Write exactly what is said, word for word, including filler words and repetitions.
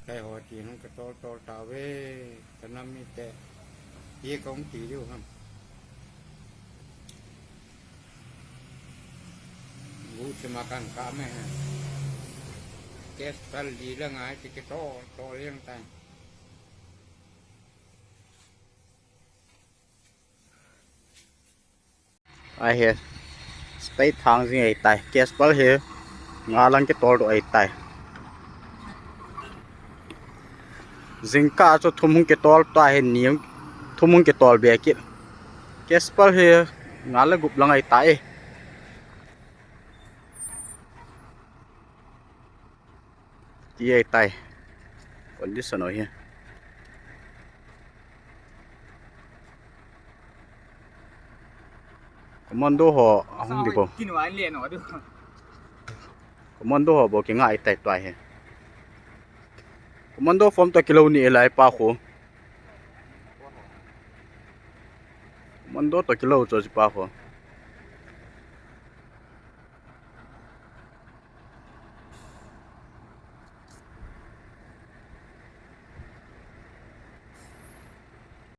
Kai ho ti hung ka tol tol ta ve, ka nam mi te. Ye kong ti diu ham. Gu te ma kan ka me ha. Kes tal di la ngai ti ke tol tol yang tai. Ai he, state thang jing ai tai. Kes pal he, nga lang ke tol do ai tai. Jingka chu thum hung ke tol ta he, ni thum hung ke tol be ki. Kes pal he, nga la gup lang ai tai. Ti ai tai. Condition o hi. Commando ho ahung di bo. Kinu an le no du. Commando ho bo ki ngai tai tuai he. Commando form to kilo ni elai pa kho. Commando to kilo cho ji pa kho.